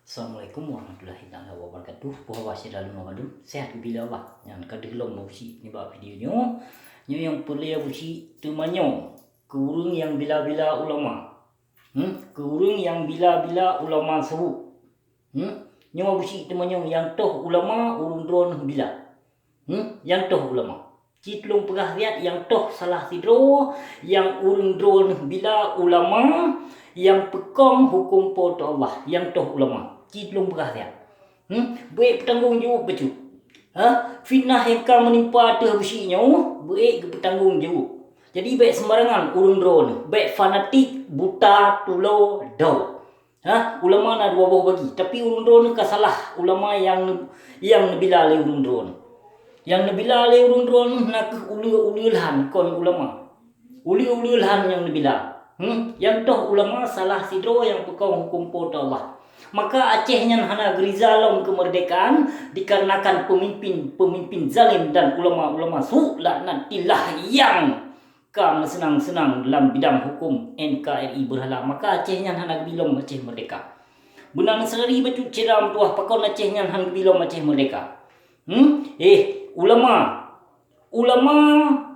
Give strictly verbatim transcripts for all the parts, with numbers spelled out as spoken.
Assalamualaikum warahmatullahi taala wabarakatuh. Puhaba syedara lôn mandum, sehat geubila Allah. Nyan ka deuh lom Abusyik nibak video nyoe. Nyoe nyang peureulée Abusyik teumanyong keu ureuëng nyang bila-bila ulama. Hmm? Keu ureuëng nyang bila-bila ulama seuhuk. Hmm? Nyoe Abusyik teumanyong nyang toh ulama ureuëng droeneuh bila. Hmm? Nyang toh ulama. Ci tulông peugah riat nyang toh salah sidroe nyang ureuëng droeneuh bila ulama nyang peukong huköm Po teu Allah, nyang toh ulama. Ci tulông peugah riat. Hmm? Beuék peutanggong jaweueb bacut. Ha? Fitnah nyang ka meunimpa ateueh Abusyik nyoe, beuék geupeutanggong jaweueb. Jadi bèk seumbarangan ureuëng droeneuh, bèk fanatik buta tulo dau. Ha, ulama na dua boh bagi, tapi ureuëng droeneuh ka salah ulama nyang neu-, nyang neubila lé ureuëng droeneuh. Nyang neubila lé ureuëng droeneuh na kheueh uleue-uleue lhan kon ulama. Uleue-uleue lhan nyang neubila. Hmm, nyang toh ulama salah sidroe nyang peukong huköm Po teu Allah. Maka Aceh nyan hana geuriza lom keumeurdekaan dikarenakan peumimpin-peumimpin zalim dan ulama-ulama su laknatillah nyang ka meuseunang-seunang lam bidang huköm N K R I beurhala, maka Aceh nyan hana geubi lom Aceh meurdeka. Beuna meuseurari bacut syedara meutuwah, pakon Aceh nyan hana geubi lom Aceh meurdeka? Hmm? Eh, ulama, ulama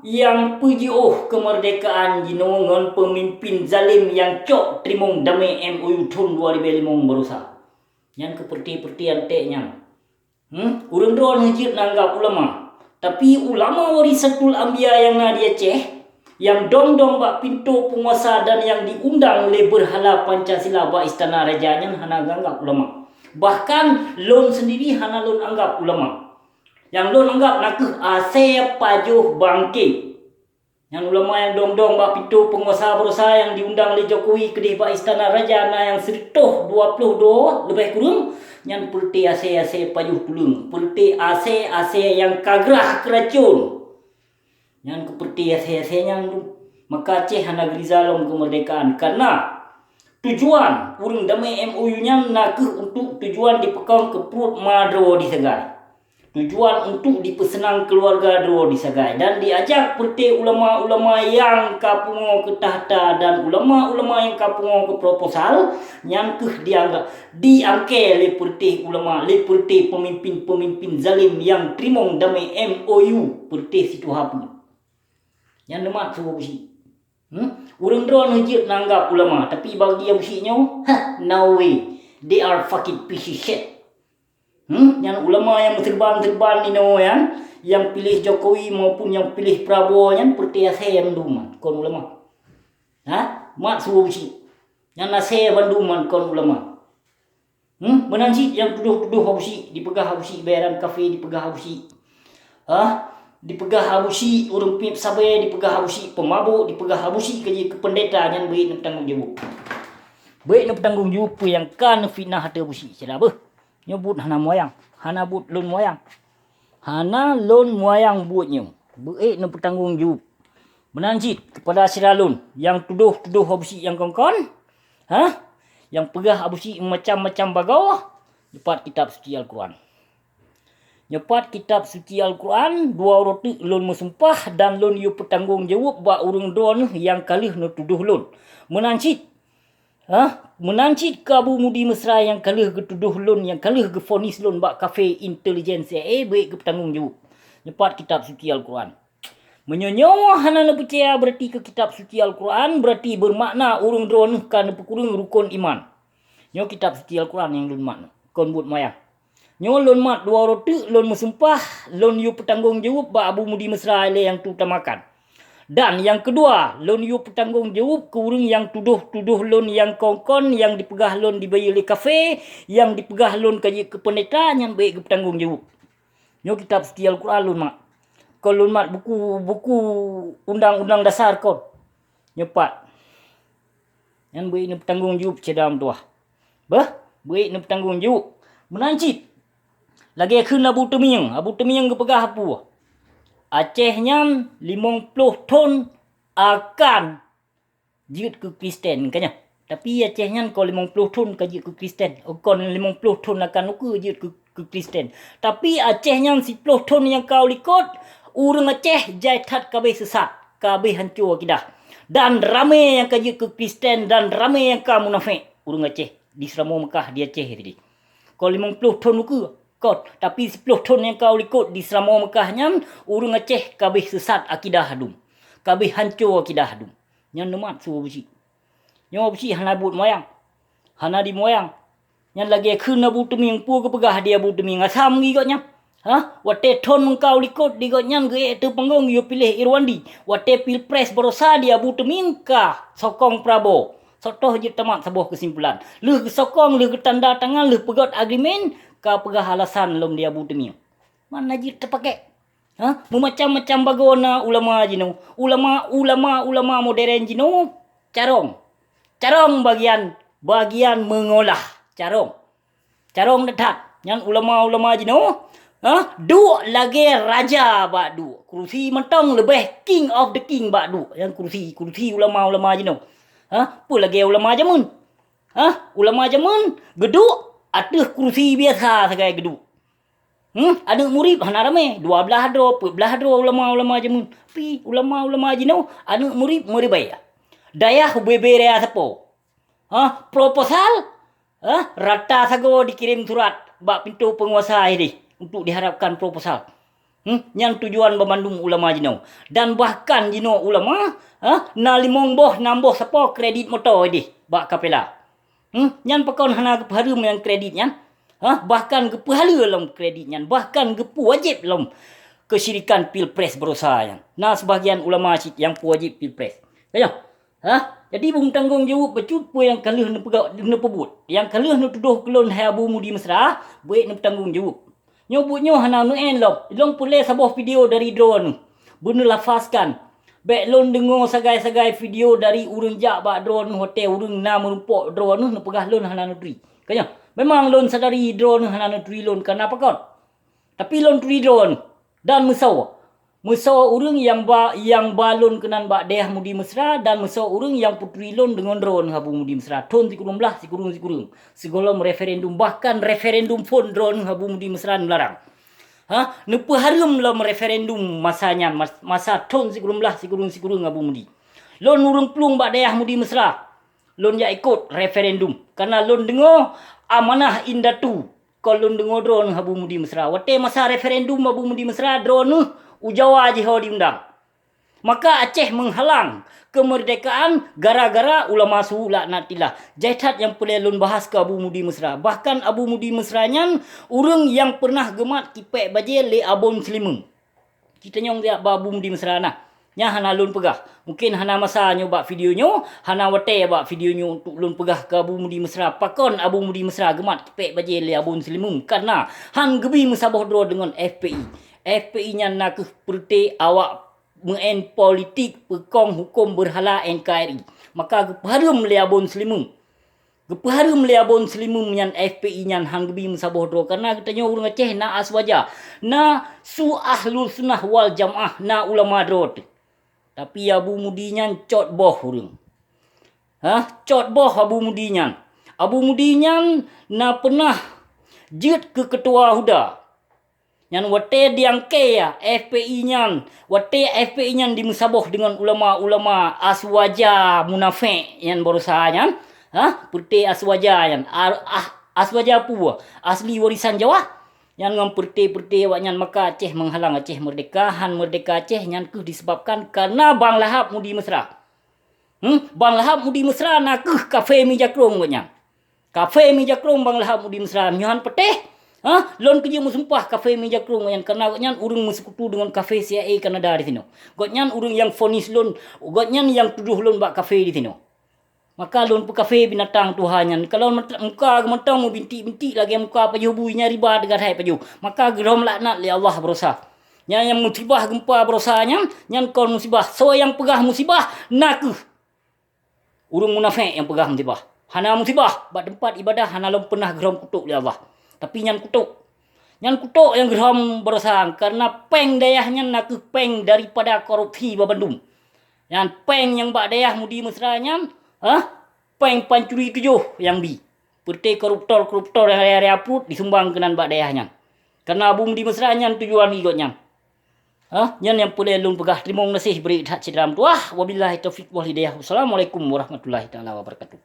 nyang peujiôh keumeurdekaan jinoe ngon peumimpin zalim nyang cok teurimong damé M O U thon dua ribèe limong baroesa. Nyan keu peureuté-peureuté anték nyan. Hmm? Ureuëng droeneuh jeuet na anggab ulama. Tapi ulama warisatul anbiya nyang na di Aceh, nyang dong-dong bak pintoe peunguasa dan nyang diundang lé beurhala Pancasila bak istana raja nyan hana geuanggab ulama. Bahkan lôn seundiri hana lôn anggab ulama. Nyang lôn anggab na kheueh asèe pajoh bangke. Nyan ulama nyang dong-dong bak pintoe peunguasa baroesa nyang diundang lé Jokowi keudeh bak istana raja na nyang sireutôh dua ploh dua leubeh kureueng, nyan peureuté asèe-asèe pajoh tuleueng, peureuté asèe-asèe nyang ka grah keuracon. Nyan keu peureuté asèe-asèe nyan, maka Aceh hana geuriza lom keumeurdekaan, kareuna tujuan ureuëng damé M O U nyan na kheueh untuk tujuan dipeukong keu pruet ma droe di sagai. Tujuan untuk dipeuseunang keuluwarga droe di sagai dan diajak peureuté ulama-ulama nyang ka pungo keu takhta dan ulama-ulama nyang ka pungo keu proposal, nyan kheueh dianggap, diangkée lé peureuté ulama, lé peureuté peumimpin-peumimpin zalim nyang teurimong damé M O U peureuté situha peuet. Nyan neumat su Abusyik. Hmm? Ureuëng droeneuh jeuet na anggab ulama, tapi bagi Abusyik nyoe, ha, no way. They are fucking piece of shit. Hmm? Nyan ulama nyang meuseureuban-seureuban inoe nyan, nyang piléh Jokowi maupun nyang piléh Prabowo nyan peureuté asèe bandum kon ulama. Ha? Mat su Abusyik. Nyan asèe bandum kon ulama. Hmm? Meunan cit nyang tudoh-tudoh Abusyik, dipeugah Abusyik bayaran kafé, dipeugah Abusyik, ha? Dipeugah Abusyik ureuëng piep sabé, dipeugah Abusyik peumabôk, dipeugah Abusyik ka jeuet keu peundeta, nyan beuék neupeutanggong jaweueb. Beuék neupeutanggong jaweueb peue nyang ka neufitnah ateueh Abusyik syedara beuh. Nyoe buet hana muayang, hana buet lôn muayang. Hana lôn muayang buet nyoe. Beuék neupeutanggong jaweueb. Meunan cit keupada syedara lôn nyang tudoh-tudoh Abusyik nyang kon-kon, ha? Nyang peugah Abusyik macam-macam bagoe, nyoe pat kitab suci Al-Quran. Nyoe pat kitab suci Al-Quran, dua uroe teuk lôn meusumpah dan lôn yue peutanggong jaweueb bak ureuëng droeneuh nyang ka lheueh neutudoh lôn. Meunan cit, ha? Meunan cit keu Abu Mudi Mesra nyang ka lheueh geutudoh lôn, nyang ka lheueh geufonis lôn bak kafé intelijen C I A, beuék geupeutanggong jaweueb. Nyoe pat kitab suci Al-Quran. Meunyoe nyoe hana neupeucaya beurati keu kitab suci Al-Quran, beurati beumakna ureuëng droeneuh ka neupeukureueng rukon iman. Nyoe kitab suci Al-Quran nyang lôn mat nyoe, kon buet muayang. Nyoe lôn mat dua uroe teuk lôn meusumpah, lôn yue peutanggong jaweueb bak Abu Mudi Mesra ilée nyang tu tamakan. Dan nyang keudua, lôn yue peutanggong jaweueb keu ureuëng nyang tudoh-tudoh lôn nyang kon-kon, nyang dipeugah lôn dibayeue lé kafé, nyang dipeugah lôn ka jeuet keu peundeta, nyan beuék geupeutanggong jaweueb. Nyoe kitab suci Al-Quran lôn mat. Kon lôn mat buku, buku undang-undang dasar kon. Nyoe pat. Nyan beuék neupeutanggong jaweueb syedara meutuwah. Beuh, beuék neupeutanggong jaweueb. Meunan cit. Lagée kheun Abu Teumieng, Abu Teumieng geupeugah peue? Aceh nyan limong ploh thon akan jeuet keu Kristen, ka nyan. Tapi Aceh nyan kon limong ploh thon ka jeuet keu Kristen. Oh, kon limong ploh thon akan ukeue jeuet keu, keu Kristen. Tapi Aceh nyan siploh thon nyang ka u likot, ureuëng Aceh jai that ka abéh seusat, ka abéh hanco akidah. Dan ramé nyang ka jeuet keu Kristen dan ramé nyang ka munafék ureuëng Aceh di Seuramoe Meukah di Aceh tadi. Kon limong ploh thon ukeue, kon, tapi siploh thon nyang ka u likot di Seuramoe Meukah nyan, ureuëng Aceh ka abéh seusat akidah dum, ka abéh hanco akidah dum. Nyan neumat su Abusyik. Nyoe Abusyik hana buet moyang, hana di moyang. Nyan lagée kheun Abu Teuming, peue geupeugah di Abu Teuming, asam geuh gobnyan. Ha? Watée thon meungka u likot di gobnyan geuék teupeunggong geuyue piléh Irwandi. Watée pilpres barosa di Abu Teuming ka sokong Prabowo. Soe toh jeuet tamat saboh keusimpulan. Lheueh geusokong, lheueh geutanda tangan, lheueh peugét agreement, ka peugah alasan lom di Abu Teuming. Mana jeuet teupaké? Ha? Meumacam-macam bagoe na ulama jinoe. Ulama, ulama, ulama modern jinoe carông. Carông bagian, bagian meungolah. Carông. Carông that-that. Nyan ulama-ulama jinoe, ha? Duek lagée raja bak duek. Kurusi mantong leubeh king of the king bak duek. Nyan kurusi, kurusi ulama-ulama jinoe. Ha? Peue lagée ulama jameun? Ha? Ulama jameun geuduek ateueh kurusi biasa sagai geuduek. Hmm, aneuëk murit hana ramé, dua blaih droe, peuet blaih droe ulama-ulama jameun. Tapi ulama-ulama jinoe, aneuëk murit meuribèe. Dayah ubé-bé raya sapo. Ha, proposal, ha, rata sagoe dikirém surat bak pintoe peunguasa idéh untuk diharapkan proposal. Hmm, nyan tujuan banmandum ulama jinoe. Dan bahkan jinoe ulama, ha, na limong boh, nam boh sapo kredit moto idéh bak Kapela. Hmm, nyan pakon hana geupeuhareuem nyang kredit nyan? Ha, bahkan geupeuhaleue lom kredit nyan, bahkan geupeuwajéb lom keusyirikan pilpres barosa nyan. Na seubahagian ulama cit nyang peuwajéb pilpres. Ka nyoe? Ha? Jadi beumeutanggong jaweueb bacut peue nyang ka lheueh neupeugah, neupeubuet. Nyang ka lheueh neutudoh keu lôn hai Abu Mudi Mesra, beuék neupeutanggong jaweueb. Nyoe buet nyoe hana neuén lom. Lôn peureulée saboh video dari droeneuh. Beuneulafazkan. Bék lôn deungoe sagai-sagai video dari ureuëng jak bak droeneuh watée ureuëng na meurumpok droeneuh neupeugah lôn hana neuturi. Ka nyoe, memang lôn sadari droeneuh hana neuturi lôn kana pakon. Tapi lôn turi droeneuh dan meusoe. Meusoe ureuëng nyang ba, nyang ba lôn keunan bak dayah Mudi Mesra dan meusoe ureuëng nyang peuturi lôn deungon droeneuh Abu Mudi Mesra thon sikureueng blaih sikureueng-sikureueng. Sigohlom referendum, bahkan referendum phon droeneuh Abu Mudi Mesra neularang. Ha, neupeuhareuem lom referendum masa nyan, mas-, masa thon sikureueng blaih sikureueng-sikureueng Abu Mudi. Lôn ureuëng plueng bak dayah Mudi Mesra. Lôn jak ikot referendum. Karena lôn deungoe amanah indatu. Kon lôn deungoe droeneuh Abu Mudi Mesra. Watée masa referendum Abu Mudi Mesra, droeneuh u Jawa jiho diundang. Maka Aceh menghalang kemerdekaan gara-gara ulama su laknatillah. Jai that nyang peureulée lôn bahas keu Abu Mudi Mesra. Bahkan Abu Mudi Mesra nyan ureuëng nyang pernah geumat kipék bajée lé Abon Seulimeum. Kita nyong jak bak Abu Mudi Mesra na. Nyan hana lôn peugah. Mungkin hana masa nyoe bak video nyoe, hana watée bak video nyoe untuk lôn peugah keu Abu Mudi Mesra. Pakon Abu Mudi Mesra geumat kipék bajée lé Abon Seulimeum. Karena han geubi meusaboh droe deungon F P I. F P I nyan na kheueh peureute awak meuén politik peukong huköm beurhala N K R I. Maka geupeuhareuem lé Abon Seulimeum. Geupeuhareuem lé Abon Seulimeum nyan F P I nyan han geubi meusaboh droe. Karena geutanyoe ureuëng Aceh na Aswaja. Na su Ahlus Sunnah wal Jamaah, na ulama droe teuh. Tapi Abu Mudi nyan cot boh ureuëng. Hah? Cot boh Abu Mudi nyan. Abu Mudi nyan na pernah jeuet keu keutua HUDA. Nyan watée diangkée F P I nyan, watée F P I nyan dimeusaboh deungon ulama-ulama Aswaja munafék nyan barosa nyan, ha? Peureute Aswaja nyan, a-, ah, Aswaja peue? Asli warisan Jawa. Nyan ngon peureute-peureute awaknyan maka Aceh menghalang Aceh merdeka, han merdeka Aceh nyan kheueh disebabkan karena Bang Lahab Mudi Mesra. Hmm? Bang Lahab Mudi Mesra na kheueh kafé mija krông gobnyan. Kafé mija krông Bang Lahab Mudi Mesra, nyoe han patéh. Ha? Lôn keujeuet meusumpah kafé mija krông nyan, karena gobnyan ureuëng meusekutu deungon kafé C I A Kanada di sinoe. Gobnyan ureuëng nyang vonis lôn, gobnyan nyang tudoh lôn bak kafé di sinoe. Maka lôn peukafé binatang tuha nyan. Kalau mat-, muka geumontong meubintik-bintik lagée muka pajoh bui, nyan riba teugadai pajoh. Maka geurhom laknat lé Allah barosa. Nyan nyang musibah geumpa barosa nyan, nyan kon musibah. Soe nyang peugah musibah, na kheueh ureuëng munafék nyang peugah musibah. Hana musibah, bak teumpat ibadah hana lom peunah geurhom kutok lé Allah. Tapi nyan kutok. Nyan kutok nyang geurhom barosa, karena péng dayah nyan na kheueh péng daripada korupsi babandum. Nyan péng nyang bak dayah Mudi Mesra nyan, hah? Péng pancuri tujoh nyang bi. Peureute koruptor-koruptor nyang raya-raya pruet disumbang keunan bak dayah nyan. Karena Abu Mudi Mesra nyan tujuan gobnyan. Ha, nyan nyang peureulée lôn peugah. Teurimong gaséh bri that syedara meutuwah. Wabillahi taufiq wal hidayah. Wassalamualaikum warahmatullahi taala wabarakatuh.